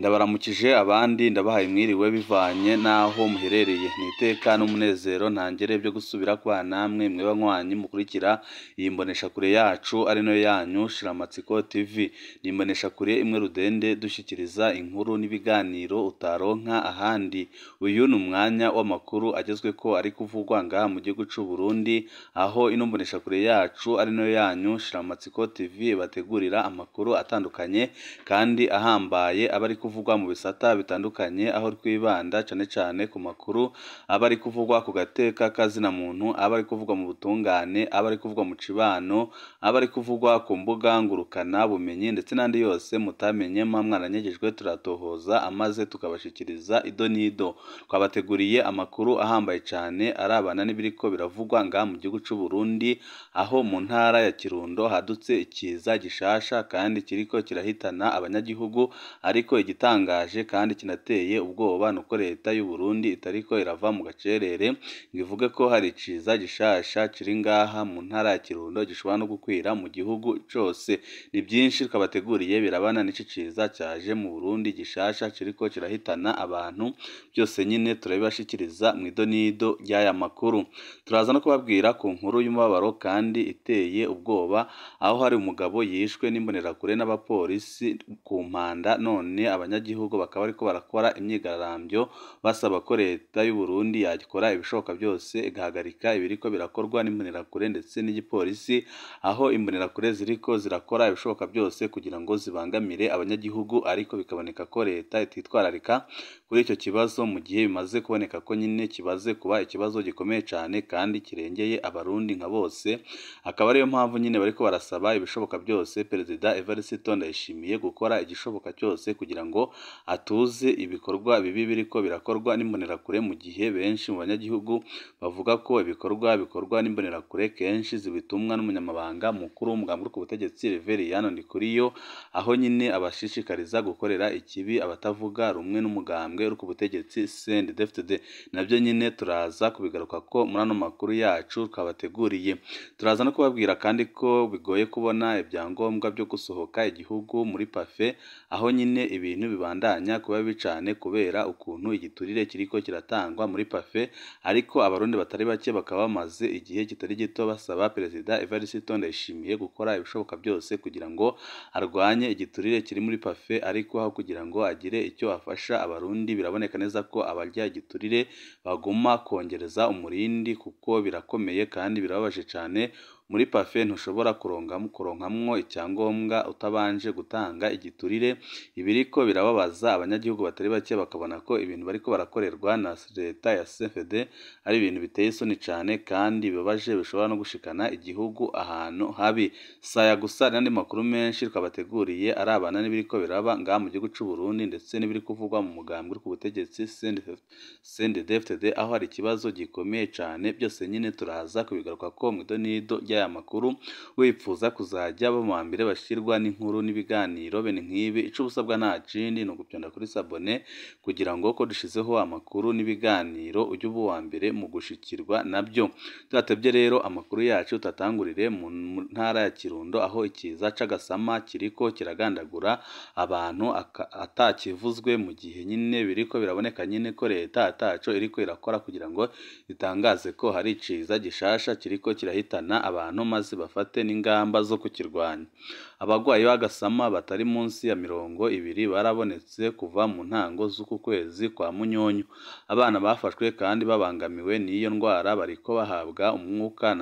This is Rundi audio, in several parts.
Ndabaramukije abandi ndabahaye mwiriwe bivanye n'aho muherereye. Ni iteka n'umunezero ntangere byo gusubira kwa namwe mwe banywanyi mukurikira iyi mboneshakure yacu ari nayo yanyu Shiramatsiko TV. Ni imboneshakure imwe rudende dushyikiriza inkuru n'ibiganiro utaronka ahandi. Uyu ni umwanya w'amakuru agezweko ari kuvugwa ngaha mu gihugu c'u Burundi, aho ino mboneshakure yacu ari nayo yanyu Shiramatsiko TV bategurira amakuru atandukanye kandi ahambaye aba ari kuvugwa mu bisata bitandukanye, aho twibanda cane cane ku makuru aba ari kuvugwa ku gateka kazina muntu, aba ari kuvugwa mu butungane, aba ari kuvugwa mu cibano, aba ari kuvugwa ku mbuga ngurukana bumenyi ndetse n'andi yose mutamenye mwa mwaranyegejwe turatohoza amaze tukabashikiriza ido n'ido. Twabateguriye amakuru ahambaye cane arabana n'ibiriko biravugwa ngaha mu gihugu c'u Burundi, aho mu ntara ya Kirundo hadutse ikiza gishasha kandi kiriko kirahitana abanyagihugu, ariko igitangaje kandi kinateye ubwoba nuko leta y'u Burundi itariko irava mu gacerere ngo ivuge ko hari iciza gishasha kiri ngaha mu ntara ya Kirundo gishobora no gukwira mu gihugu cose. Ni byinshi twabateguriye birabana n'ici ciza caje mu Burundi gishasha kiriko kirahitana abantu, byose nyine turabibashikiriza mu ido n'ido ry'aya makuru. Turaza no kubabwira ku nkuru y'umubabaro kandi iteye ubwoba, aho hari umugabo yishwe n'imbonerakure n'abapolisi ku Mpanda, none abanyagihugu bakaba bariko barakora imyigaragambyo basaba ko leta y'u Burundi yakora ibishoboka byose igahagarika ibiriko birakorwa n'imbonerakure ndetse n'igipolisi, aho imbonerakure ziriko zirakora ibishoboka byose kugira ngo zibangamire abanyagihugu, ariko bikaboneka ko leta ititwararika kuri icyo kibazo, mu gihe bimaze kuboneka ko nyine kibaze kuba ikibazo gikomeye cane kandi kirengeye abarundi nka bose. Akaba ariyo mpamvu nyine bariko barasaba ibishoboka byose Perezida Evariste Ndayishimiye gukora igishoboka cyose kugira ngo atuze ibikorwa bibi biriko birakorwa n'imbonerakure, mu gihe benshi mu banyagihugu bavuga ko ibikorwa bikorwa n'imbonerakure kenshi zibitumwa n'umunyamabanga mukuru w'umugambi uri ku butegetsi Reveriyano Ndikuriyo, aho nyine abashishikariza gukorera ikibi abatavuga rumwe n'umugambwe uri ku butegetsi CNDD-FDD. Nabyo nyine turaza kubigaruka ko muri ano makuru yacu twabateguriye. Turaza no kubabwira kandi ko bigoye kubona ibyangombwa byo gusohoka igihugu muri pafe, aho nyine ibintu bibandanya kuba bibi cane kubera ukuntu igiturire kiriko kiratangwa muri pafe, ariko abarundi batari bake bakaba bamaze igihe kitari gito basaba Perezida Evariste Ndayishimiye gukora ibishoboka byose kugira ngo arwanye igiturire kiri muri pafe, ariko aho kugira ngo agire icyo afasha abarundi biraboneka neza ko abarya igiturire baguma kongereza umurindi, kuko birakomeye kandi birababaje cane. Muri pafe ntushobora kuronkamwo icyangombwa utabanje gutanga igiturire. Ibiriko birababaza abanyagihugu batari bake, bakabona ko ibintu bariko barakorerwa na leta ya CFD ari ibintu biteye isoni cane kandi bibabaje, bishobora no gushikana igihugu ahantu habi. Saya gusa n'andi makuru menshi twabateguriye arabana n'ibiriko biraba ngaha mu gihugu c'u Burundi ndetse n'ibiri kuvugwa mu mugambi uri ku butegetsi CNDD-FDD, aho hari ikibazo gikomeye cane. Byose nyine turaza kubigaruka ko mu ido n'ido ry'aya makuru. Wipfuza kuzajya bo mu mbere bashirwa n'inkuru n'ibiganiro bene nk'ibi, ico ubusabwa nta kindi ni ugupyonda kuri sabone kugira ngo ko dushizeho amakuru n'ibiganiro ujye uba uwa mbere mu gushikirwa nabyo. Tudatebye rero amakuru yacu tatangurire mu ntara ya Kirundo, aho ikiza c'agasama kiriko kiragandagura abantu atakivuzwe, mu gihe nyine biriko biraboneka nyine ko leta ataco iriko irakora kugira ngo itangaze ko hari iciza gishasha kiriko kirahitana abantu, maze bafate n'ingamba zo kukirwanya. Abagwayi b'agasama batari munsi ya 20 barabonetse kuva mu ntango z'uku kwezi kwa Munyonyo. Abana bafashwe kandi babangamiwe n'iyo ndwara bariko bahabwa umwuka,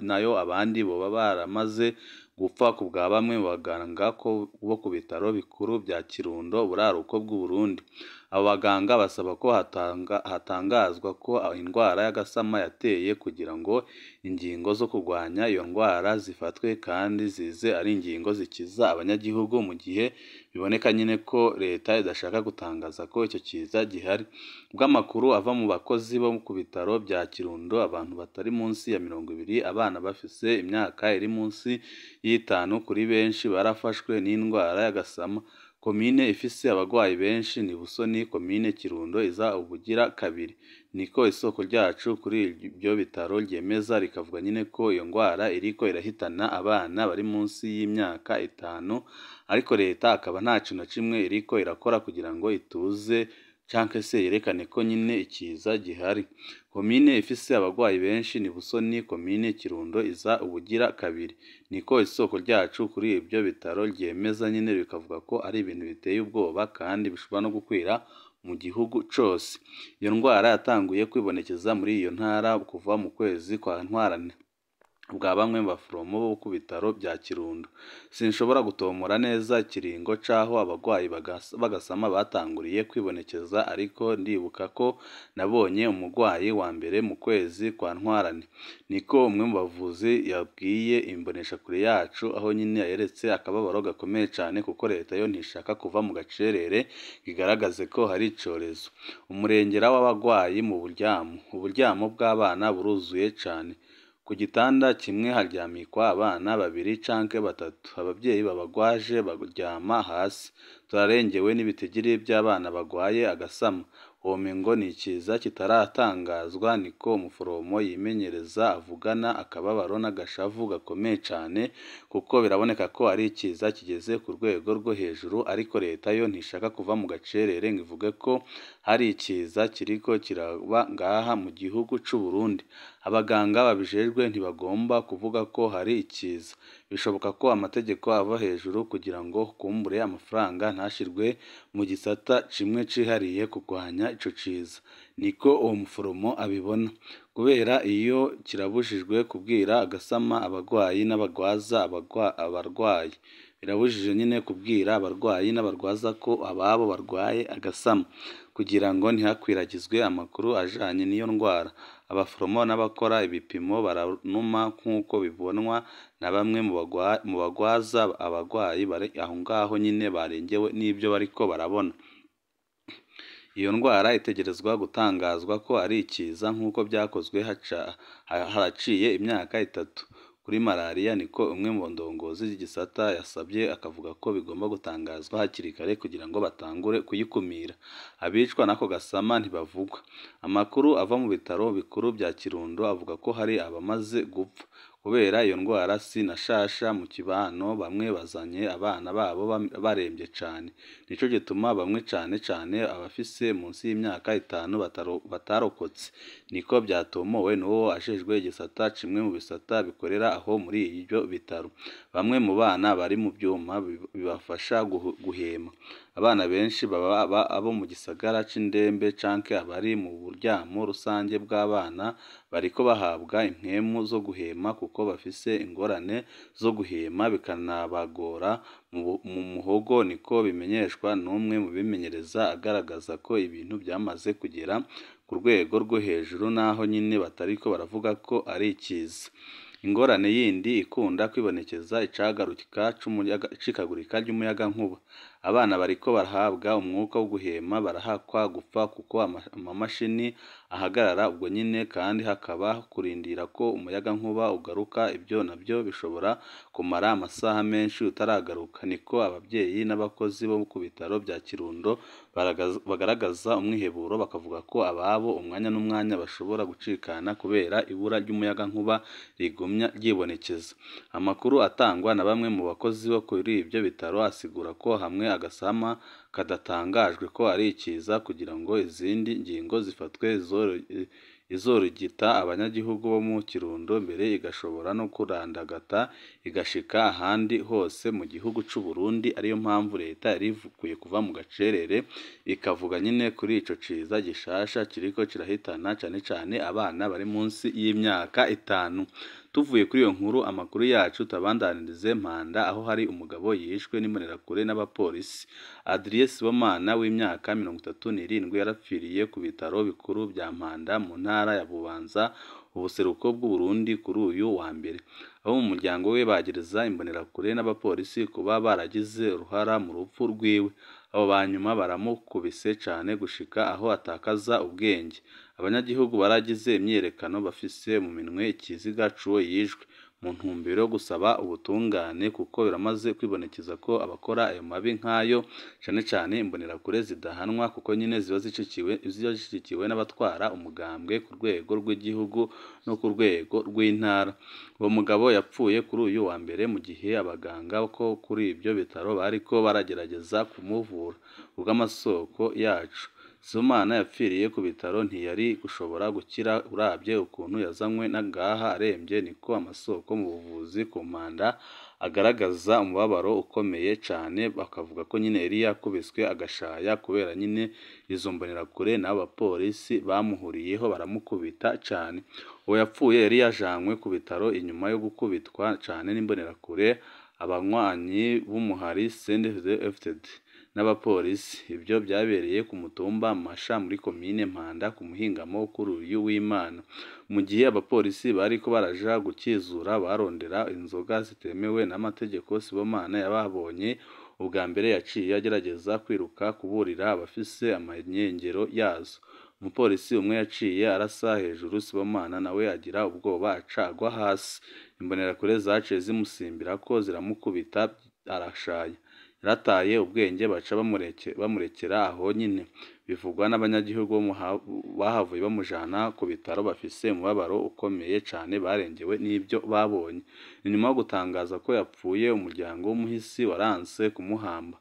nayo abandi boba baramaze gupfa ku bwa bamwe mu baganga bo ku bitaro bikuru bya Kirundo, buraruko bw'u Burundi. Abo baganga basaba ko hatangazwa ko indwara y'agasama yateye kugira ngo ingingo zo kurwanya iyo ndwara zifatwe kandi zize ari ingingo zikiza abanyagihugu, mu gihe biboneka nyine ko leta idashaka gutangaza ko icyo kiza gihari. Bw'amakuru ava mu bakozi bo ku bitaro bya Kirundo, abantu batari munsi ya 20, abana bafise imyaka iri munsi y'itanu kuri benshi barafashwe n'indwara y'agasama. Komine ifise abagwayi benshi ni Busoni, komine Kirundo iza ubugira kabiri. Niko isoko ryacu kuri ibyo bitaro ryemeza, rikavuga nyine ko iyo ngwara iriko irahitana abana bari munsi y'imyaka 5, ariko leta akaba nta kintu na kimwe iriko irakora kugira ngo ituze canke se yerekane ko nyine ikiza gihari. Komine ifise abagwayi benshi ni Busoni, komine Kirundo iza ubugira kabiri. Niko isoko ryacu kuri ibyo bitaro ryemeza nyine, bikavuga ko ari ibintu biteye ubwoba kandi bishobora no gukwira mu gihugu cose. Iyo ndwara yatanguye kwibonekeza muri iyo ntara kuva mu kwezi kwa Ntwarante bwa bamwe mu baforomo bo ku bitaro bya Kirundo. Sinshobora gutomora neza ikiringo c'aho abagwayi bagasama batanguriye kwibonekeza, ariko ndibuka ko nabonye umugwayi wa mbere mu kwezi kwa Ntwarante. Niko umwe mu bavuzi yabwiye imboneshakure yacu, aho nyine yeretse akababaro gakomeye cane kuko leta yo ntishaka kuva mu gacerere igaragaze ko hari icorezo. Umurengera w'abagwayi mu buryamo. Uburyamo bw'abana buruzuye cane. Ku gitanda kimwe haryamikwa abana 2 canke 3. Abavyeyi babagwaje baryama hasi. Turarengewe n'ibitigiri by'abana bagwaye agasama. Womengo ni ikiza kitaratangazwa, niko umuforomo yimenyereza avugana akababaro n'agashavu gakomeye cane, kuko biraboneka ko ari ikiza kigeze ku rwego rwo hejuru, ariko leta yo ntishaka kuva mu gacerere ngo ivuge ko hari ikiza kiriko kiraba ngaha mu gihugu c'u Burundi. Abaganga babijejwe ntibagomba kuvuga ko hari ikiza. Bishoboka ko amategeko ava hejuru kugira ngo kumbure amafaranga ntashirwe mu gisata kimwe cihariye kurwanya ico ciza. Niko uwo muforomo abibona. Kubera iyo kirabujijwe kubwira agasama abagwayi n'abagwaza abarwayi. Birabujije nyine kubwira abarwayi n'abarwaza ko ababo barwaye agasama, kugira ngo ntihakwiragizwe amakuru ajanye n'iyo ndwara. Abaforomo n'abakora ibipimo baranuma nk'uko bibonwa na bamwe mu bagwaza abagwayi bari aho ngaho nyine barengewe n'ibyo bariko barabona. Iyo ndwara itegerezwa gutangazwa ko ari ikiza nk'uko byakozwe haraciye imyaka 3 kuri malaria, niko umwe mu ndongozi z'igisata yasabye, akavuga ko bigomba gutangazwa hakiri kare kugira ngo batangure kuyikumira. Abicwa n'ako gasama ntibavugwa. Amakuru ava mu bitaro bikuru bya Kirundo avuga ko hari abamaze gupfa kubera iyo ndwara. Si na shasha mu kibano, bamwe bazanye abana babo barembye cane. Nico gituma bamwe cane cane abafise munsi y'imyaka 5 batarokotse. Niko byatomowe n'uwo ajejwe igisata kimwe mu bisata bikorera aho muri ibyo bitaro. Bamwe mu bana bari mu byuma bibafasha guhema. Abana benshi baba abo mu gisagara c'indembe canke abari mu buryamo rusange bw'abana bariko bahabwa impwemu zo guhema kuko bafise ingorane zo guhema bikanabagora mu muhogo, niko bimenyeshwa n'umwe mu bimenyereza, agaragaza ko ibintu byamaze kugera ku rwego rwo hejuru naho nyine batariko baravuga ko ari ikiza. Ingorane yindi ikunda kwibonekeza icikagurika ry'umuyagankuba. Abana bariko barahabwa umwuka wo guhema barahakwa gupfa kuko amamashini ahagarara ubwo nyine, kandi hakaba kurindira ko umuyagankuba ugaruka. Ibyo nabyo bishobora kumara amasaha menshi utaragaruka. Niko ababyeyi n'abakozi bo ku bitaro bya Kirundo bagaragaza umwiheburo, bakavuga ko ababo umwanya n'umwanya bashobora gucikana kubera ibura ry'umuyagankuba rigumya ryibonekeza. Amakuru atangwa na bamwe mu bakozi bo kuri ibyo bitaro asigura ko hamwe agasama kadatangajwe ko ari ikiza kugira ngo izindi ngingo zifatwe izorigita abanyagihugu bo mu Kirundo mbere igashobora no kurandagata igashika ahandi hose mu gihugu c'u Burundi. Ariyo mpamvu leta yari ikwiye kuva mu gacerere ikavuga nyine kuri ico ciza gishasha kiriko kirahitana cane cane abana bari munsi y'imyaka 5. Tuvuye kuri iyo nkuru, amakuru yacu tabandanirize Mpanda, aho hari umugabo yishwe n'imbonerakure n'abapolisi. Adrien Sibomana w'imyaka 37 yarapfiriye ku bitaro bikuru bya Mpanda mu ntara ya Bubanza, ubuseruko bw'u Burundi kuri uyu wa mbere. Abo mu muryango we bagereza imbonerakure n'abapolisi kuba baragize uruhara mu rupfu rwiwe. Abo banyuma baramukubise cane gushika aho atakaza ubwenge. Abanyagihugu baragize imyiyerekano bafise mu minwe ikiziga c'uwo yishwe. mu ntumbero yo gusaba ubutungane, kuko biramaze kwibonekeza ko abakora ayo mabi nk'ayo cane cane imbonerakure zidahanwa, kuko nyine ziba zishigikiwe n'abatwara umugambwe ku rwego rw'igihugu no ku rwego rw'intara. Uwo mugabo yapfuye kuri uyu wa mbere mu gihe abaganga ko kuri ibyo bitaro bariko baragerageza kumuvura. Kubw'amasoko yacu, Sibomana yapfiriye ku bitaro ntiyari gushobora gukira uravye ukuntu yazanywe ngaha aremvye, niko amasoko mu buvuzi ku Mpanda agaragaza umubabaro ukomeye cane, bakavuga ko nyine yari yakubiswe agashaya kubera nyine izo mbonerakure n'abo bapolisi bamuhuriyeho baramukubita cane. Uwo yapfuye yari yajanywe ku bitaro inyuma yo gukubitwa cane n'imbonerakure, abanywanyi b'umuhari CNDD-FDD n'abapolisi. Ibyo byabereye ku mutumba Masha muri komine Mpanda ku muhingamo kuri uyu w'Imana. Mu gihe abapolisi bariko baraja gukizura barondera inzoga zitemewe n'amategeko, Sibomana yababonye ubwa mbere yaciye agerageza kwiruka kuburira abafise amankengero yazo. Umupolisi umwe yaciye arasa hejuru, Sibomana nawe agira ubwoba aca agwa hasi. Imbonerakure zaciye zimusimbirako ziramukubita arashaya. Yarataye ubwenge baca bamurekera aho nyine. Bivugwa n'abanyagihugu bahavuye bamujana ku bitaro bafise umubabaro ukomeye cane barengewe n'ibyo babonye. Inyuma yo gutangaza ko yapfuye, umuryango w'umuhisi waranse kumuhamba,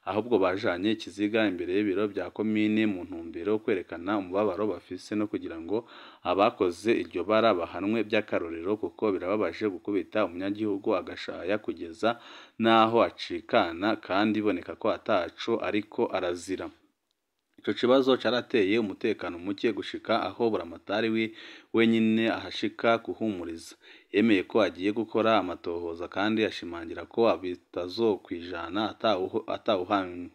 ahubwo bajanye ikiziga imbere y'ibiro bya komine mu ntumbero yo kwerekana umubabaro bafise no kugira ngo abakoze iryo bara bahanwe by'akarorero, kuko birababaje gukubita umunyagihugu agashaya kugeza n'aho acikana kandi iboneka ko ataco ariko arazira. Ico kibazo carateye umutekano muke gushika aho buramatari wenyine ahashika kuhumuriza. Yemeye ko agiye gukora amatohoza kandi ashimangira ko bitazokwijana atawuhanywe.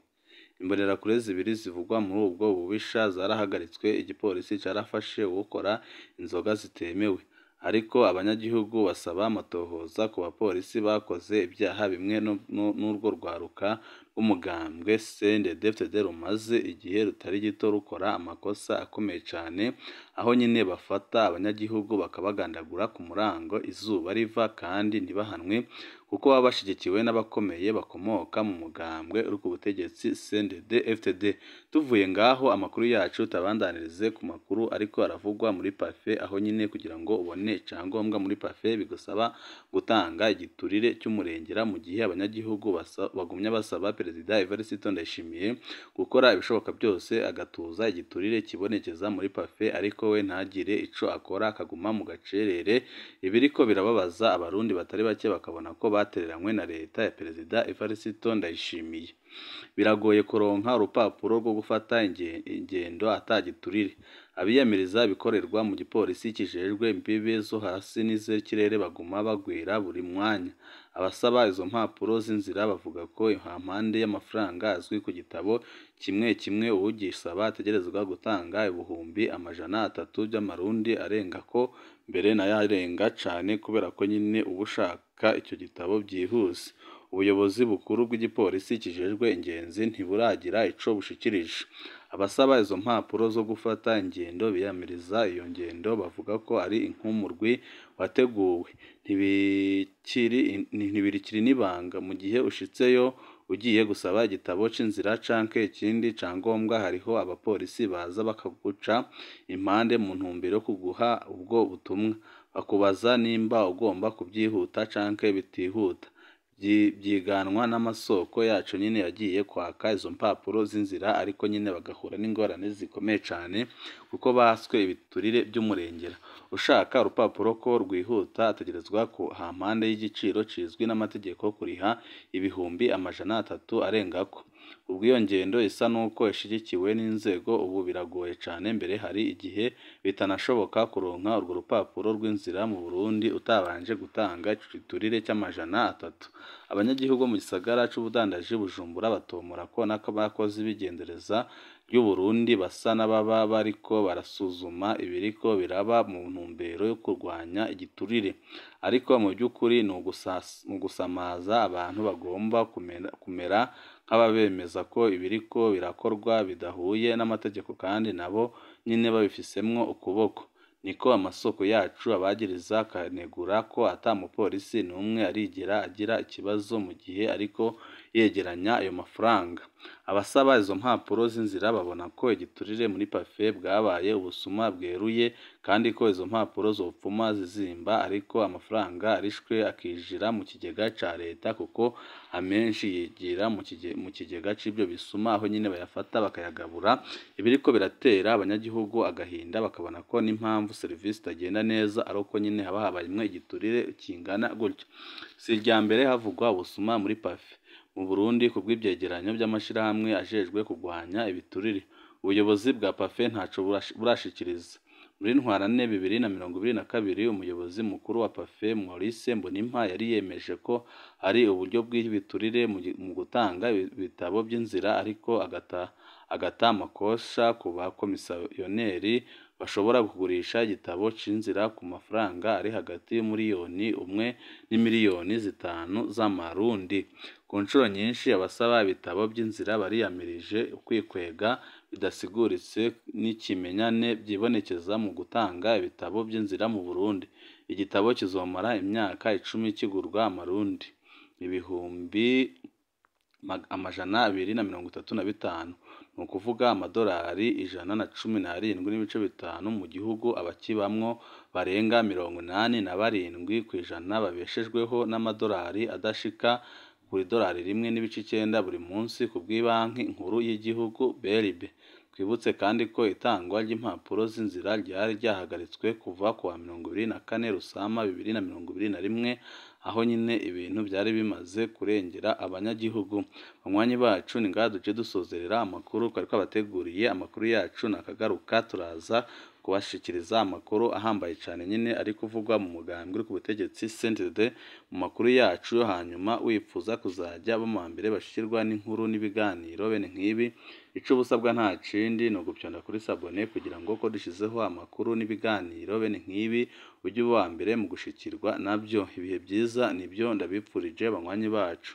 Imbonerakure zibiri zivugwa muri ubwo bubisha zarahagaritswe, igipolisi carafashe uwukora inzoga zitemewe. Ariko abanyagihugu basaba amatohoza ku bapolisi bakoze ibyaha bimwe n'urwo rwaruka rw'umugambwe CNDD-FDD rumaze igihe rutari gito rukora amakosa akomeye cane, aho nyine bafata abanyagihugu bakabagandagura ku murango izuba riva kandi ntibahanwe, kuko baba bashigikiwe n'abakomeye bakomoka mu mugambwe uri ku butegetsi CNDD-FDD. Tuvuye ngaho amakuru yacu tabandanirize ku makuru ariko aravugwa muri Pafe, aho nyine kugira ngo ubone icyangombwa muri Pafe bigusaba gutanga igiturire cy'umurengera, mu gihe abanyagihugu bagumya basaba Perezida Evariste Ndayishimiye gukora ibishoboka byose agatuza igiturire kibonekeza muri Pafe, ariko we ntagire ico akora akaguma mu gacerere. Ibiriko birababaza abarundi batari bake bakabona ko batereranywe na leta ya Perezida Evariste Ndayishimiye. Biragoye kuronka urupapuro rwo gufata ingendo atagiturire. Abiyamiriza ibikorerwa mu gipolisi kijejwe imbibe zo hasi n'iz'ikirere baguma bagwira buri mwanya. Abasaba izo mpapuro z'inzira bavuga ko hampande y'amafaranga azwi ku gitabo kimwe kimwe uwugisaba ategerezwa gutanga 300,000 by'amarundi, arenga ko mbere n'ayarenga cane kubera ko nyine uba ushaka icyo gitabo byihuse. Ubuyobozi bukuru bw'igipolisi kijejwe ingenzi ntiburagira ico bushikirije. Abasaba izo mpapuro zo gufata ingendo biyamiriza iyo ngendo bavuga ko ari nk'umurwi wateguwe, ntibikiri n'ibanga. Mu gihe ushitseyo ugiye gusaba igitabo c'inzira canke ikindi cangombwa, hariho abapolisi baza bakaguca impande mu ntumbero yo kuguha ubwo butumwa, bakubaza nimba ugomba kubyihuta canke bitihuta. Byiganwa n'amasoko yacu nyine yagiye kwaka izo mpapuro z'inzira, ariko nyine bagahura n'ingorane zikomeye cane kuko baswe ibiturire by'umurengera. Ushaka urupapuro ko rwihuta ategerezwa ku hampande y'igiciro cizwi n'amategeko kuriha 300,000 arengako. Ubwo iyo ngendo isa nuko ishigikiwe n'inzego ubu biragoye cane, mbere hari igihe bitanashoboka kuronka urwo rupapuro rw'inzira mu Burundi utabanje gutanga igiturire c'300. Abanyagihugu mu gisagara c'ubudandaji Bujumbura batomora ko n'abakozi b'igendereza ry'u Burundi basa n'ababa bariko barasuzuma ibiriko biraba mu ntumbero yo kurwanya igiturire, ariko mu by'ukuri ni ugusamaza abantu bagomba kumera nk'ababemeza ko ibiriko birakorwa bidahuye n'amategeko kandi nabo nyine babifisemwo ukuboko. Niko amasoko yacu abagiriza akanegura ko ata mupolisi n'umwe arigera agira ikibazo mu gihe ariko yegeranya ayo mafaranga. Abasaba izo mpapuro z'inzira babona ko igiturire muri Pafe bwabaye ubusuma bweruye, kandi ko izo mpapuro zopfuma zizimba ariko amafaranga arishwe akinjira mu kigega ca leta, kuko amenshi yigira mu kigega c'ibyo bisuma, aho nyine bayafata bakayagabura. Ibiriko biratera abanyagihugu agahinda, bakabona ko n'impamvu serivisi itagenda neza ari uko nyine haba habayemwo igiturire kingana gutyo. Si irya mbere havugwa ubusuma muri Pafe mu Burundi kubw'ivyegeranyo vy'amashirahamwe ajejwe kugwanya ibiturire. Ubuyobozi bwa Pafe ntaco burashikiriza. Muri ntwarante 2022, umuyobozi mukuru wa Pafe Maurice Mbonimpa yari yemeje ko hari uburyo bw'ibiturire mu gutanga ibitabo vy'inzira, ariko agata amakosha ku bakomisiyoneri bashobora kugurisha igitabo c'inzira ku mafaranga ari hagati y'umuriyoni 1 n'imiliyoni 5 z'amarundi. Ku nshuro nyinshi abasaba ibitabo vy'inzira bariyamirije ukwikwega bidasiguritse n'ikimenyane vyibonekeza mu gutanga ibitabo vy'inzira mu Burundi. Igitabo kizomara imyaka 10 kigurwa amarundi 235,000, ni ukuvuga amadolari 117.5, mu gihugu abakibamwo barenga 87% babeshejweho n'amadolari adashika ku idolari 1.9 buri munsi ku bw'ibanki nkuru y'igihugu BRB. Twibutse kandi ko itangwa ry'impapuro z'inzira ryari ryahagaritswe kuva kuwa 24 Rusama 2021, aho nyine ibintu byari bimaze kurengera abanyagihugu. Banywanyi bacu, ni ngaha duce dusozerera amakuru twari twabateguriye. Amakuru yacu nakagaruka, turaza kubashikiriza amakuru ahambaye cyane nyine ari kuvugwa mu mugambwe uri ku butegetsi CNDD. Mu makuru yacu yo hanyuma, wifuza kuzajya bo mu mbere bashikirwa n'inkuru n'ibiganiro bene nk'ibi, ico ubusabwa nta kindi ni ugupyonda kuri sabone kugira ngo ko dushizeho amakuru n'ibiganiro bene nk'ibi ujye uba uwa mbere mu gushikirwa nabyo. Ibihe byiza nibyo ndabipfurije banywanyi bacu.